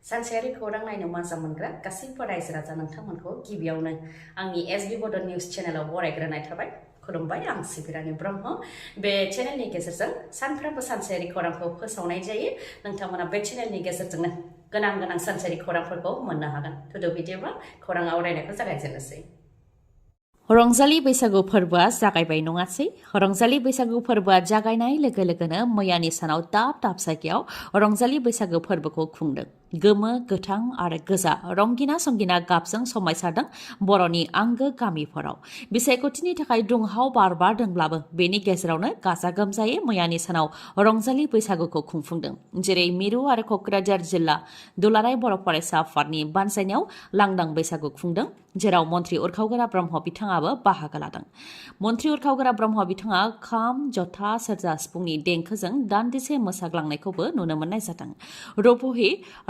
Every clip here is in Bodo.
सानसेयारि खौरां नायनो मोजां मोनग्रा गासैबो रायजो राजा नोंथांमोनखौ गिबियावनो आंनि एसबी बड निउज चेनेलाव बरायग्रोनाय थाबाय। खुलुमबाय, आं सिबि रानि ब्रह्म। बे चेनेलनि गेजेरजों सानफ्रोमबो सानसेयारि खौरांखौ फोसावनाय जायो। नोंथांमोना बे चेनेलनि गेजेरजोंनो गोनां सानसेयारि खौरांफोरखौ मोननो हागोन। थुदो बिदिब्ला खौरां आवरायनायखौ जागायजेननोसै। रंजालि बैसागु फोरबोआ जागायबाय नङासै? रंजालि बैसागु फोरबोआ जागायनाय लोगो लोगोनो मैयानि सानाव दाब दाब जायगायाव रंजालि बैसागु फोरबोखौ खुंदों। गोमो, गोथां आरो गोजा रंगिना संगिना गाबजों समायसारदों बर'नि आंगो गामिफोराव। बिसायख'थिनि थाखाय दुंहाव बार बारदोंब्लाबो बेनि गेजेरावनो गाजा गोमजायै मैयानि सानाव रंजालि बैसागुखौ खुंफुंदों। जेरै मिरु आरो क'क्राझार जिल्ला दुलाराय बर' फरायसा आफादनि बानजायनायाव लांदां बैसागु खुंदों, जेराव मन्त्रि उरखावगोरा ब्रह्म बिथाङाबो बाहागो लादों। मन्त्रि उरखावगोरा ब्रह्म बिथाङा खाम, जथा, सेरजा, सिफुंनि देंखोजों दान्दिसे मोसाग्लांनायखौबो नुनो मोननाय जादों। रुपहि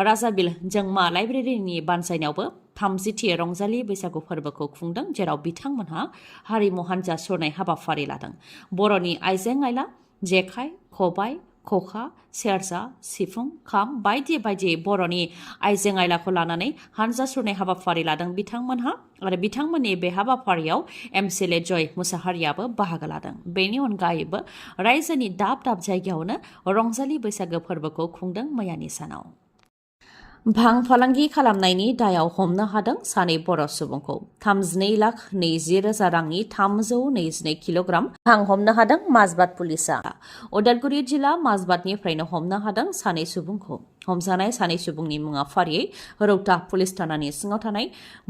राजाबिल जोंमा लाइब्रेरिनि बानजायनायावबो 30थि रंजालि बैसागु फोरबोखौ खुंदों, जेराव बिथांमोनहा हारिमु हान्जा सुरनाय हाबाफारि लादों। बर'नि आइजें आइला जेखाइ, खबाइ, खखा, सेरजा, सिफुं, खाम बायदि बायदि बर'नि आइजें आइलाखौ लानानै हानजा सुरनाय हाबाफारि लादों बिथांमोनहा, आरो बिथांमोननि बे हाबाफारियाव एमसिएलए जय मुसाहारियाबो बाहागो लादों। बेनि अनगायैबो रायजोनि दाब दाब जायगायावनो रंजालि बैसागो फोरबोखौ खुंदों मैयानि सानाव। भां फालांगि खालामनायनि दायाव हमनो हादों सानै बर' सुबुंखौ। 32,20,000 रांनि 322 किल'ग्राम भां हमनो हादों माजबाद पुलिसा। उदालगुरि जिल्ला माजबादनिफ्रायनो हमनो हादों सानै सुबुंखौ। हमजानाय सानै सुबुंनि मुङा फारियै रौता पुलिस थानानि सिङाव थानाय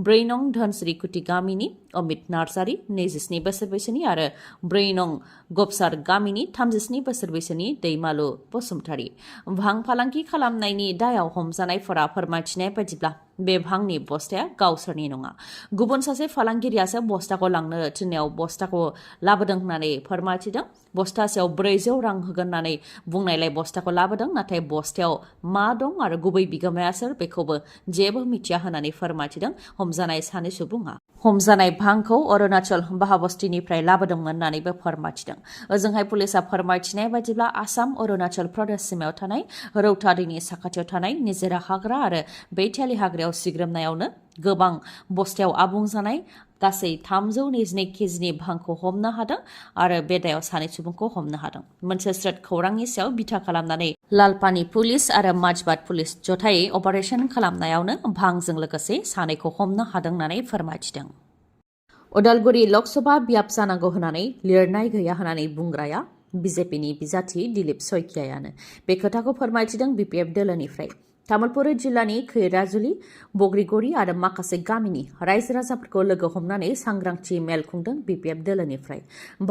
4 नं धोनस्रिकुटि गामिनि अमित नार्जारी 27 बोसोर बैसोनि आरो 4 नं गबसार गामिनि 37 बोसोर बैसोनि दैमालु बसुमतारी। भां फालांगि खालामनायनि दायाव हमजानायफोरा फोरमायथिनाय बायदिब्ला बे भांनि बस्थाया गावसोरनि नङा। गुबुन सासे फालांगिरियासो बस्थाखौ लांनो थिननायाव बस्थाखौ लाबोदों होननानै फोरमायथिदों। बस्थासेयाव 400 रां होगोन होननानै बुंनायलाय बस्थाखौ लाबोदों, नाथाय बस्थायाव मा दं आरो गुबै बिगोमाया सोर बेखौबो जेबो मिथिया होननानै फोरमायथिदों हमजानाय सानै सुबुङा। हमजानाय भांखौ अरुणाचल बाहाबस्तिनिफ्राय लाबोदोंमोन होननानैबो फोरमायथिदों। ओजोंहाय पुलिसा फोरमायथिनाय बायदिब्ला आसाम अरुणाचल प्रदेश सिमायाव थानाय रौता दैनि साखाथियाव थानाय निजोरा हाग्रा आरो बैथालि हाग्रायाव सिग्रोमनायावनो गोबां बस्थायाव आबुं जानाय गासै 322 केजिनि भांखौ हमनो हादों आरो बे दायाव सानै सुबुंखौ हमनो हादों। मोनसे स्रोद खौरांनि सायाव बिथा खालामनानै लालपानि पुलिस आरो माजबाद पुलिस जथायै अपारेशन खालामनायावनो भांजों लोगोसे सानैखौ हमनो हादों होननानै फोरमायथिदों। उदालगुरि लकसभा बियाब जानांगौ होननानै लिरनाय गैया होननानै बुंग्राया बिजेपिनि बिजाथि दिलीप सयखियायानो। बे खोथाखौ फोरमायथिदों बिपिएफ दोलोनिफ्राय। तामुलपुर जिल्लानि खैराजुलि, बग्रिगुरि आरो माखासे गामिनि रायजो राजाफोरखौ लोगो हमनानै सांग्रांथि मेल खुंदों बिपिएफ दोलोनिफ्राय।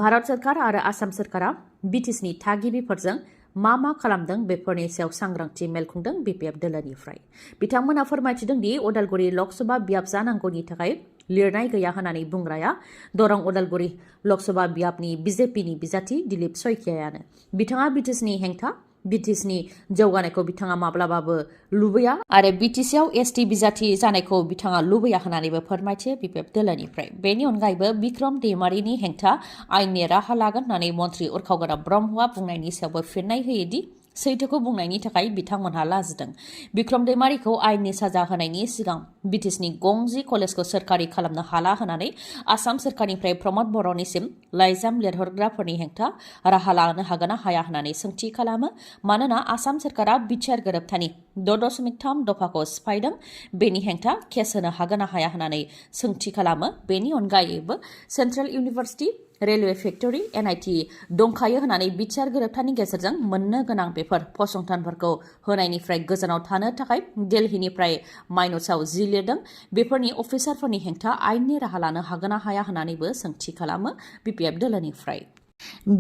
भारत सरकार आरो आसाम सरकारा बिटिसिनि थागिबिफोरजों मा खालामदों बेफोरनि सायाव सांग्रांथि मेल खुंदों बिपिएफ दोलोनिफ्राय। बिथांमोना फोरमायथिदों दि उदालगुरि लकसभा बियाब जानांगौनि थाखाय लिरनाय गैया होननानै बुंग्राया दरं उदालगुरि लकसभा बियाबनि बिजेपिनि बिजाथि दिलीप सयखियायानो। बिथाङा बिटिसिनि हेंथा, बिटिसिनि जौगानायखौ बिथाङा माब्लाबाबो लुबैया आरो बिटिसिआव एसटि बिजाथि जानायखौ बिथाङा लुबैया होननानैबो फोरमायथियो बिपिएफ दोलोनिफ्राय। बेनि अनगायैबो बिक्रम दैमारिनि हेंथा आयेननि राहा लागोन होननानै मन्त्रि उरखावगोरा ब्रह्मआ बुंनायनि सायावबो फिननाय होयोदि सैथोखौ बुंनायनि थाखाय बिथांमोनहा लाजिदों। बिक्रम दैमारिखौ आयेननि साजा होनायनि सिगां बिटिसिनि गंजि कलेजखौ सोरखारि खालामनो हाला होननानै आसाम सोरखारनिफ्राय प्रमद बर'निसिम लाइजाम लिरहरग्राफोरनि हेंथा राहा लानो हागोन ना हाया होननानै सोंथि खालामो। मानोना आसाम सोरखारा बिटिआर गोरोबथानि 6.3 दफाखौ सिफायदों, बेनि हेंथा केस होनो हागोन ना हाया होननानै सोंथि खालामो। बेनि अनगायैबो central university, railway factory, NIT दंखायो होननानै बिटिआर गोरोबथानि गेजेरजों मोननो गोनां बेफोर फसंथानफोरखौ होनायनिफ्राय गोजानाव थानो थाखाय दिल्लीनिफ्राय माइनसाव जि लिरदों, बेफोरनि अफिसारफोरनि हेंथा आयेननि राहा लानो हागोन ना हाया होननानैबो सोंथि खालामो बिपिएफ दोलोनिफ्राय।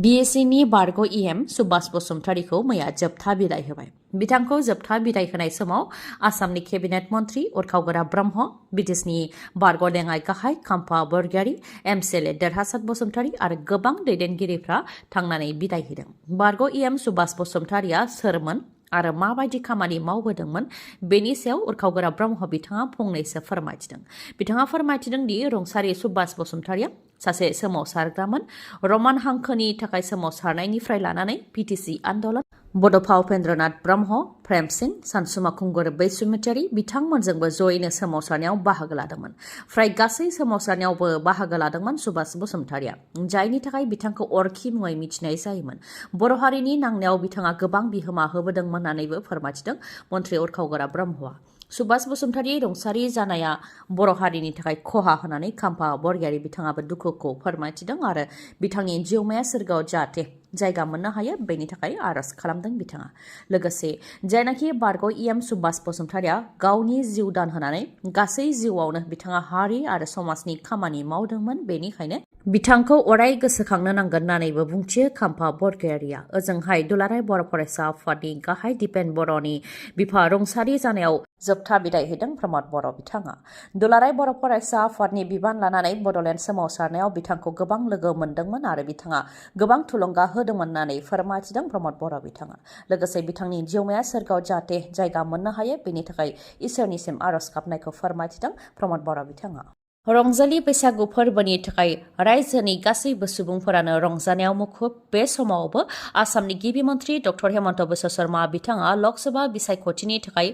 बिएससिनि बारग' इएम सुभाष बसुमतारीखौ मैया जोबथा बिदाय होबाय। बिथांखौ जोबथा बिदाय होनाय समाव आसामनि केबिनेट मन्त्रि उरखावगोरा ब्रह्म, बिटिसिनि बारग' लेङाइ गाहाय खाम्फा बरगयारी, एमसिएलए देरहासात बसुमतारी आरो गोबां दैदेनगिरिफ्रा थांनानै बिदाय होदों। बारग' इएम सुभाष बसुमतारीया सोरमोन आरो माबायदि खामानि मावबोदोंमोन बेनि सायाव उरखावगोरा ब्रह्म बिथाङा फंनैसो फोरमायथिदों। बिथाङा फोरमायथिदों दि रुंसारि सुभाष बसुमतारीया सासे सोमावसारग्रामोन। रमान हांखोनि थाखाय सोमावसारनायनिफ्राय लानानै पिटिसि आन्दलन, बड'फा उपेन्द्रनाथ ब्रह्म, प्रेम सिंह, सानसुमा खुंगुर बैसुमतारी बिथांमोनजोंबो जयैनो सोमावसारनायाव बाहागो लादोंमोन। फ्राय गासै सोमावसारनायावबो बाहागो लादोंमोन सुभाष बसुमतारीया, जायनि थाखाय बिथांखौ अरखि मुङै मिथिनाय जायोमोन। बर' हारिनि नांनायाव बिथाङा गोबां बिहोमा होबोदोंमोन होननानैबो फोरमायथिदों मन्त्रि उरखावगोरा ब्रह्मआ। सुभाष बसुमतारी रुंसारि जानाया बर' हारिनि थाखाय खहा होननानै खाम्फा बरगयारी बिथाङाबो दुखुखौ फोरमायथिदों आरो बिथांनि जिउमाया सोरगोआव जाहाथे जायगा मोननो हायो बेनि थाखाय आरज खालामदों बिथाङा। लोगोसे जायनाखि बारग' EM सुभाष बसुमतारीया गावनि जिउ दान होनानै गासै जिउआवनो बिथाङा हारि आरो समाजनि खामानि मावदोंमोन, बेनिखायनो बिथांखौ अराय गोसोखांनो नांगोन होननानैबो बुंथियो खाम्फा बरगयारीया। ओजोंहाय दुलाराय बर' फरायसा आफादनि गाहाय दिपेन बर'नि बिफा रुंसारि जानायाव जोबथा बिदाय होदों प्रमद बर' बिथाङा। दुलाराय बर' फरायसा आफादनि बिबान लानानै बड'लेण्ड सोमावसारनायाव बिथांखौ गोबां लोगो मोनदोंमोन आरो बिथाङा गोबां थुलुंगा होदोंमोन होननानै फोरमायथिदों प्रमद बर' बिथाङा। लोगोसे बिथांनि जिउमाया सोरगोआव जाहाथे जायगा मोननो हायो बेनि थाखाय इसोरनिसिम आरज गाबनायखौ फोरमायथिदों प्रमद बर' बिथाङा। रंजालि बैसागु फोरबोनि थाखाय रायजोनि गासैबो सुबुंफोरानो रंजानायाव मुखुब। बे समावबो आसामनि गिबि मन्त्रि डक्टर हेमन्त बिश्व शर्मा बिथाङा लकसभा बिसायख'थिनि थाखाय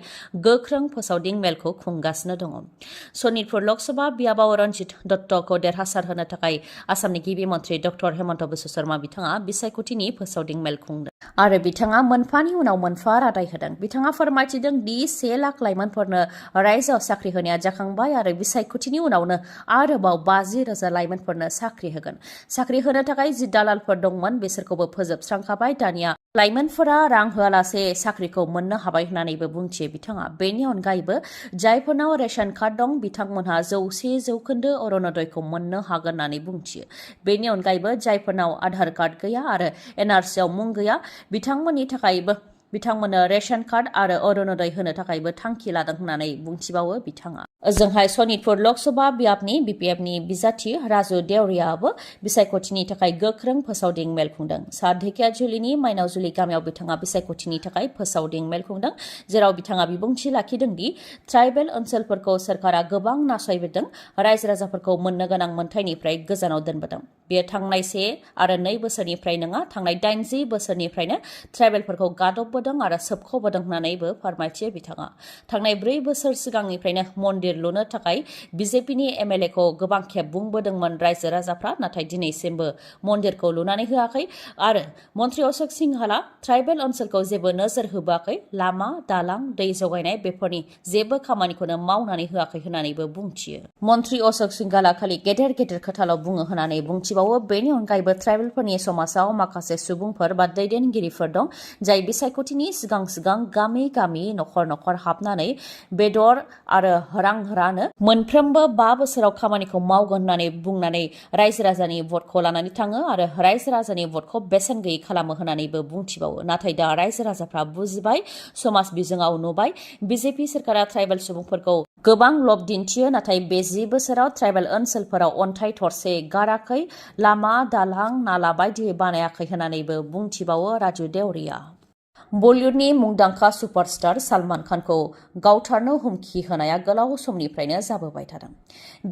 गोख्रों फोसावदिं मेलखौ खुंगासिनो दङ। सनितपुर लकसभा बियाबाव रन्जित दत्तखौ देरहासार होनो थाखाय आसामनि गिबि मन्त्रि डक्टर हेमन्त बिश्व शर्मा बिथाङा बिसायख'थिनि फोसावदिं मेल खुंदों आरो बिथाङा मोनफानि उनाव मोनफा रादाय होदों। बिथाङा फोरमायथिदों दि 1 लाख लाइमोनफोरनो रायजोआव साख्रि होनाया जाखांबाय आरो बिसायख'थिनि उनावनो आरोबाव 50,000 लाइमोनफोरनो साख्रि होगोन। साख्रि होनो थाखाय जि दालालफोर दंमोन बिसोरखौबो फोजोबस्रांखाबाय। दानिया लाइमोनफोरा रां होआलासे साख्रिखौ मोननो हाबाय होननानैबो बुंथियो बिथाङा। बेनि अनगायैबो जायफोरनाव रेशन कार्ड दं बिथांमोनहा 100% अरुणोदयखौ मोननो हागोन होननानै बुंथियो। बेनि अनगायैबो जायफोरनाव आधार कार्ड गैया आरो NRCआव मुं गैया बिथांमोननि थाखायबो बिथांमोननो रेशन कार्ड आरो अरुणोदय होनो थाखायबो थांखि लादों होननानै बुंथिबावो बिथाङा। ओजोंहाय सनितपुर लकसभा बियाबनि BPFनि बिजाथि राजु देवरियाबो बिसायख'थिनि थाखाय गोख्रों फोसावदिं मेल खुंदों। सा ढेकियाजुलिनि माइनावजुलि गामियाव बिथाङा बिसायख'थिनि थाखाय फोसावदिं मेल खुंदों, जेराव बिथाङा बिबुंथि लाखिदों दि ट्राइबेल ओनसोलफोरखौ सोरखारा गोबां नासयबोदों, रायजो राजाफोरखौ मोननो गोनां मोनथायनिफ्राय गोजानाव दोनबोदों। बेयो थांनाय 1 आरो 2 बोसोरनिफ्राय नङा, थांनाय 80 बोसोरनिफ्रायनो ट्राइबेलफोरखौ गादबबोदों आरो सोबख'बोदों होननानैबो फोरमायथियो बिथाङा। थांनाय 4 बोसोर सिगांनिफ्रायनो मन्दिर लुनो थाखाय BJPनि MLAखौ गोबां खेब बुंबोदोंमोन रायजो राजाफ्रा, नाथाय दिनैसिमबो मन्दिरखौ लुनानै होआखै आरो मन्त्रि अशोक सिंहाला ट्राइबेल ओनसोलखौ जेबो नोजोर होबोआखै। लामा, दालां, दै जगायनाय बेफोरनि जेबो खामानिखौनो मावनानै होआखै होननानैबो बुंथियो। मन्त्रि अशोक सिंहाला खालि गेदेर गेदेर खोथाल' बुङो होननानै बुंथिबावो। बेनि अनगायैबो ट्राइबेलफोरनि समाजाव माखासे सुबुंफोर बा दैदेनगिरिफोर दं जाय बिसायख'थिनि सिगां सिगां गामि गामि नखर नखर हाबनानै बेदर आरो रां रानो, मोनफ्रोमबो 5 बोसोराव खामानिखौ मावगोन होननानै बुंनानै रायजो राजानि भटखौ लानानै थाङो आरो रायजो राजानि भटखौ बेसेन गैयै खालामो होननानैबो बुंथिबावो। नाथाय दा रायजो राजाफ्रा बुजिबाय, समाज बिजोङाव नुबाय, BJP सोरखारा ट्राइबेल सुबुंफोरखौ गोबां लब दिन्थियो, नाथाय बे 10 बोसोराव ट्राइबेल ओनसोलफोराव अन्थाइ थरसे गाराखै, लामा, दालां, नाला बायदि बानायाखै होननानैबो बुंथिबावो राजु देवरिया। बलिउडनि मुंदांखा सुपारस्टार सालमान खानखौ गावथारनो हुमखि होनाया गोलाव समनिफ्रायनो जाबोबाय थादों।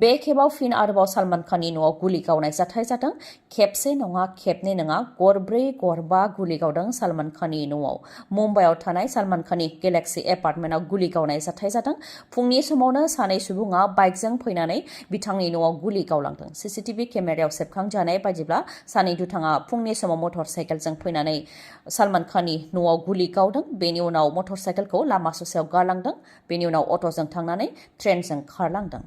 बे खेबाव फिन आरोबाव सालमान खाननि न'आव गुलि गावनाय जाथाय जादों। खेबसे नङा, खेबनै नङा, गरब्रै गरबा गुलि गावदों सालमान खाननि न'आव। मुम्बाइआव थानाय सालमान खाननि गेलेक्सि एपार्टमेन्टआव गुलि गावनाय जाथाय जादों। फुंनि समावनो सानै सुबुङा बाइकजों फैनानै बिथांनि न'आव गुलि गावलांदों। CCTV केमेरायाव सेबखांजानाय बायदिब्ला सानै दुथाङा फुंनि समाव मटर साइकेलजों फैनानै सालमान खाननि न'आव गुलि गावदों। बेनि उनाव मटर साइकेलखौ लामा ससेयाव गारलांदों। बेनि उनाव अट'जों थांनानै ट्रेनजों खारलांदों।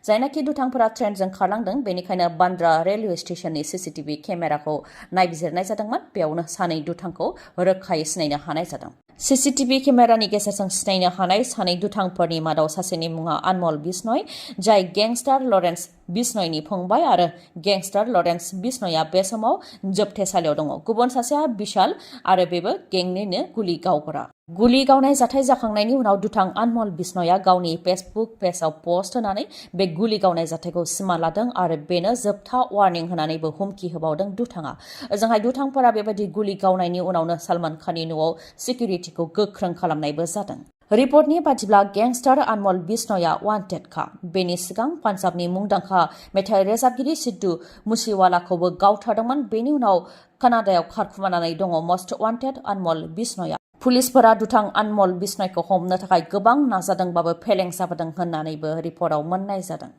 जायनाखि दुथांफोरा ट्रेनजों खारलांदों बेनिखायनो बान्द्रा रेलवे स्टेशननि CCTV केमेराखौ नायबिजिरनाय जादोंमोन। बेयावनो सानै दुथांखौ रोखायै सिनायनो हानाय जादों। CCTV केमेरानि गेजेरजों सिनायनो हानाय सानै दुथांफोरनि मादाव सासेनि मुङा अनमल बिश्नय, जाय गेंस्टार लरेन्स बिश्नयनि फंबाय आरो गेंस्टार लरेन्स बिश्नयआ बे समाव जोबथेसालियाव दङ। गुबुन सासेया बिशाल आरो बेबो गेंनिनो गुलि गावग्रा। गुलि गावनाय जाथाय जाखांनायनि उनाव दुथां अनमल बिश्नयआ गावनि फेसबुक पेजआव पस्ट होनानै बे गुलि गावनाय जाथायखौ सिमा लादों आरो बेनो जोबथा वार्निं होनानैबो हुमखि होबावदों दुथाङा। ओजोंहाय दुथांफोरा बेबायदि गुलि गावनायनि उनावनो सालमान खाननि न'आव सिकिउरिटिखौ गोख्रों खालामनायबो जादों। रिपर्टनि बादिब्ला गेंस्टार आनमल बिश्नया वान्टेड खा बेनि सिगां पान्जाबनि मुंदांखा मेथाइ रोजाबगिरि सिद्धू मुसेवालाखौबो गावथारदोंमोन बेनि उनाव कानाडायाव खारखुमानानै दङ मस्ट वान्टेड आनमल बिश्नया पुलिसफोरा दुथां आनमल बिश्नयखौ हमनो थाखाय गोबां नाजादोंबाबो फेलें जाबोदों होननानैबो रिपर्टआव मोननाय जादों।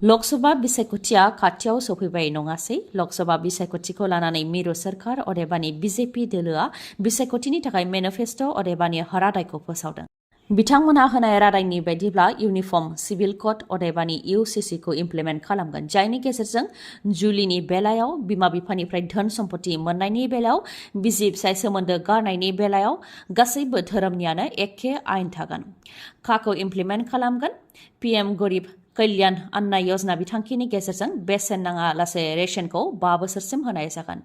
लकसभा बिसायख'थिया खाथियाव सफैबाय नङासै लकसभा बिसायख'थिखौ लानानै मिरु सोरखार अदेबानि बिजेपि दोलोआ बिसायख'थिनि थाखाय मेनिफेस्ट' अदेबानि रादायखौ फोसावदों। बिथांमोनहा होनाय रादायनि बायदिब्ला इउनिफर्म सिभिल कड अदेबानि UCC खौ इमप्लिमेन्ट खालामगोन जायनि गेजेरजों जुलिनि बेलायाव बिमा बिफानिफ्राय धोन सम्पति मोननायनि बेलायाव बिसि फिसाय सोमोन्दो गारनायनि बेलायाव गासैबो धोरोमनियानो एखे आयेन थागोन। खाखौ इमप्लिमेन्ट खालामगोन। PM गरिब कल्याण अन्ना योजना बिथांखिनि गेजेरजों बेसेन नाङा लासे रेशनखौ 5 बोसोरसिम होनाय जागोन।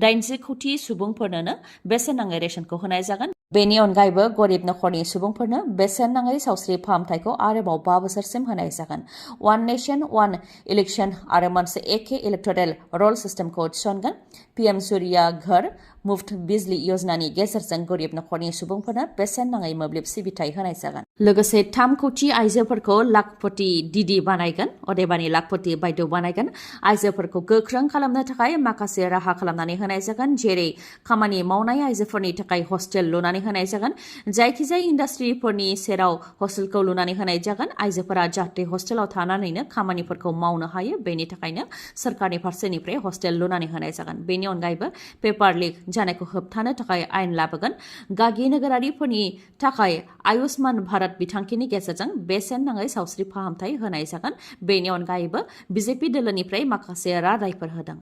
80 कौटि सुबुंफोरनो बेसेन नाङै रेशनखौ होनाय जागोन। बेनि अनगायैबो गरिब नखरनि सुबुंफोरनो बेसेन नाङै सावस्रि फाहामथायखौ आरोबाव 5 बोसोरसिम होनाय जागोन। वान नेशन वान इलेक्शन आरो मोनसे एखे इलेक्टरेल रल सिस्टेमखौ थिसनगोन। PM सूर्या घर मुफ्त बिजली योजनानि गेजेरजों गरिब नखरनि सुबुंफोरनो बेसेन नाङै मोब्लिब सिबिथाय होनाय जागोन। लोगोसे 3 कौटि आइजोफोरखौ लाखपति दिदी बानायगोन अदेबानि लाखपति बायद' बानायगोन। आइजोफोरखौ गोख्रों खालामनो थाखाय माखासे राहा खालामनानै होनाय जागोन जेरै खामानि मावनाय आइजोफोरनि थाखाय हस्टेल लुनानै होनाय जागोन। जायखिजाया इन्डास्ट्रिफोरनि सेराव हस्टेलखौ लुनानै होनाय जागोन। आइजोफोरा जाहाथे हस्टेलाव थानानैनो खामानिफोरखौ मावनो हायो बेनि थाखायनो सरकारनि फारसेनिफ्राय हस्टेल लुनानै होनाय जागोन। बेनि अनगायैबो पेपार लिक जानायखौ होबथानो थाखाय आयेन लाबोगोन। गागि नोगोरारिफोरनि थाखाय आयुष्मान भारत बिथांखिनि गेजेरजों बेसेन नाङै सावस्रि फाहामथाय होनाय जागोन। बेनि अनगायैबो बिजेपि दोलोनिफ्राय माखासे रादायफोर होदों।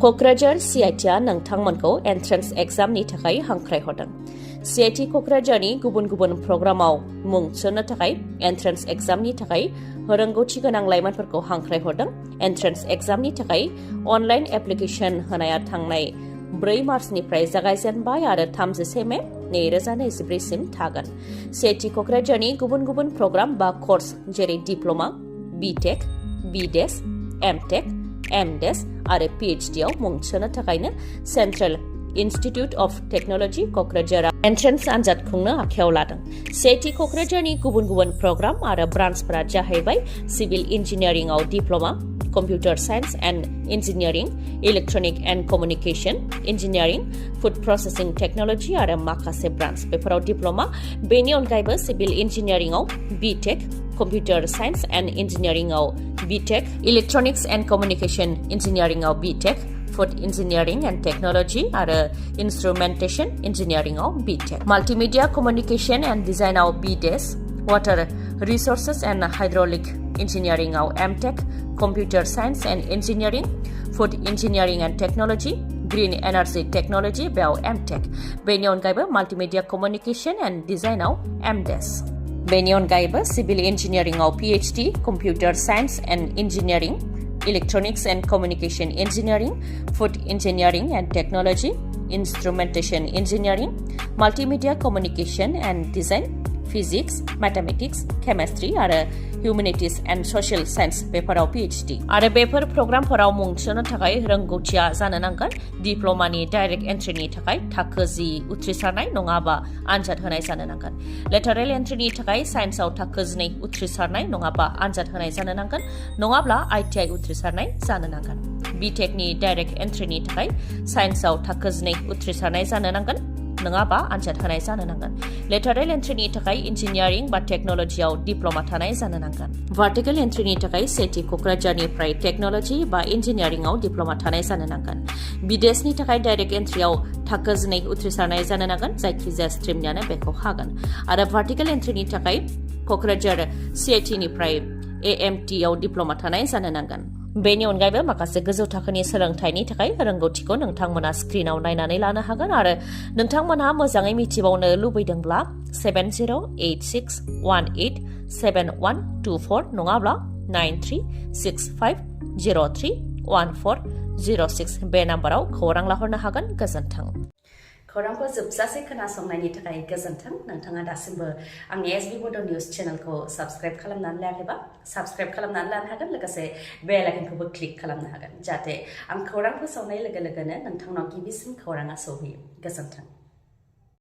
क'क्राझार CITआ नोंथांमोनखौ एन्ट्रेन्स एग्जामनि थाखाय हांख्रायहरदों। CIT क'क्राझारनि गुबुन गुबुन प्रग्रामाव मुं थिसननो थाखाय एन्ट्रेन्स एग्जामनि थाखाय रोंगौथि गोनां लाइमोनफोरखौ हांख्रायहरदों। एन्ट्रेन्स एग्जामनि थाखाय अनलाइन एप्लिकेसन होनाया थांनाय 4 मार्चनिफ्राय जागायजेनबाय आरो 31 मे 2024 सिम थागोन। CIT क'क्राझारनि गुबुन गुबुन प्रग्राम बा कर्स जेरै diploma, BTech, BDes, MTech, MDes आरो PhD आव मुं थिसननो थाखायनो सेन्ट्रेल इन्स्टिट्युट अफ टेक्न'लजि क'क्राझारआ एन्ट्रेन्स आनजाद खुंनो आखायाव लादों। CIT क'क्राझारनि गुबुन गुबुन प्रग्राम आरो ब्रान्चफोरा जाहैबाय सिभिल इन्जिनियारिंआव diploma, computer science and engineering, electronic and communication engineering, food processing technology आरो माखासे ब्रान्च बेफोराव डिप्ल'मा। बेनि अनगायैबो सिभिल इन्जिनियारिंआव BTech, कम्पिउटार साइन्स एन्ड इन्जिनियारिंआव BTech, इलेक्ट्रनिक्स एन्ड कमिउनिकेशन इन्जिनियारिंआव BTech, food engineering and technology आरो इन्स्ट्रुमेन्टेशन इन्जिनियारिंआव BTech, माल्टिमिडिया कमिउनिकेशन एन्ड डिजाइनआव BDes, water resources and hydraulic इन्जिनियारिंआव MTech, computer science and engineering, food engineering and technology, green energy technology बेयाव MTech। बेनि अनगायैबो माल्टिमिडिया कमिउनिकेशन एन्ड डिजाइनआव MDes। बेनि अनगायैबो सिभिल इन्जिनियारिंआव PhD, computer science and engineering, electronics and communication engineering, food engineering and technology, instrumentation engineering, multimedia communication and design, physics, mathematics, chemistry आरो ह्यूमेनिटीज एन्ड सशियेल साइन्स बेफोराव PhD आरो बेफोर प्रग्रामफोराव मुं थिसननो थाखाय रोंगौथिया जानो नांगोन। डिप्ल'मानि डाइरेक्ट एन्ट्रिनि थाखाय थाखो 10 उथ्रिसारनाय नङाबा आनजाद होनाय जानो नांगोन। लेटारेल एन्ट्रिनि थाखाय साइन्सआव थाखो 12 उथ्रिसारनाय नङाबा आनजाद होनाय जानो नांगोन नङाब्ला ITI उथ्रिसारनाय जानो नांगोन। BTechनि डाइरेक्ट एन्ट्रिनि थाखाय साइन्सआव थाखो 12 उथ्रिसारनाय जानो नांगोन नङाबा आनजाद होनाय जानो नांगोन। लेटारेल एन्ट्रिनि थाखाय इन्जिनियारिं बा टेक्न'लजियाव डिप्ल'मा थानाय जानो नांगोन। भार्टिकेल एन्ट्रिनि थाखाय CIT क'क्राझारनिफ्राय टेक्न'लजि बा इन्जिनियारिंआव डिप्ल'मा थानाय जानो नांगोन। BDesनि थाखाय डाइरेक्ट एन्ट्रियाव थाखो 12 उथ्रिसारनाय जानो नांगोन जायखिजाया स्ट्रिमनियानो बेखौ हागोन। आरो भार्टिकेल एन्ट्रिनि थाखाय क'क्राझार CITनिफ्राय AMT आव डिप्ल'मा थानाय जानो नांगोन। बेनि अनगायैबो माखासे गोजौ थाखोनि सोलोंथाइनि थाखाय रोंगौथिखौ नोंथांमोना स्क्रिनाव नायनानै लानो हागोन आरो नोंथांमोनहा मोजाङै मिथिबावनो लुबैदोंब्ला 7086187124 नङाब्ला 9365031406 बे नाम्बाराव खौरां लाहरनो हागोन। गोजोन्थों। खौरांखौ जोबजासे खोनासंनायनि थाखाय गोजोन्थों। नोंथाङा दासिमबो आंनि SB बड' निउस चेनेलखौ साबस्क्राइब खालामनानै लायाखैबा साबस्क्राइब खालामनानै लानो हागोन लोगोसे बेल आइकनखौबो क्लिक खालामनो हागोन जाहाथे आं खौरां फोसावनाय लोगो लोगोनो नोंथांनाव गिबिसिन खौराङा सौहैयो। गोजोन्थों।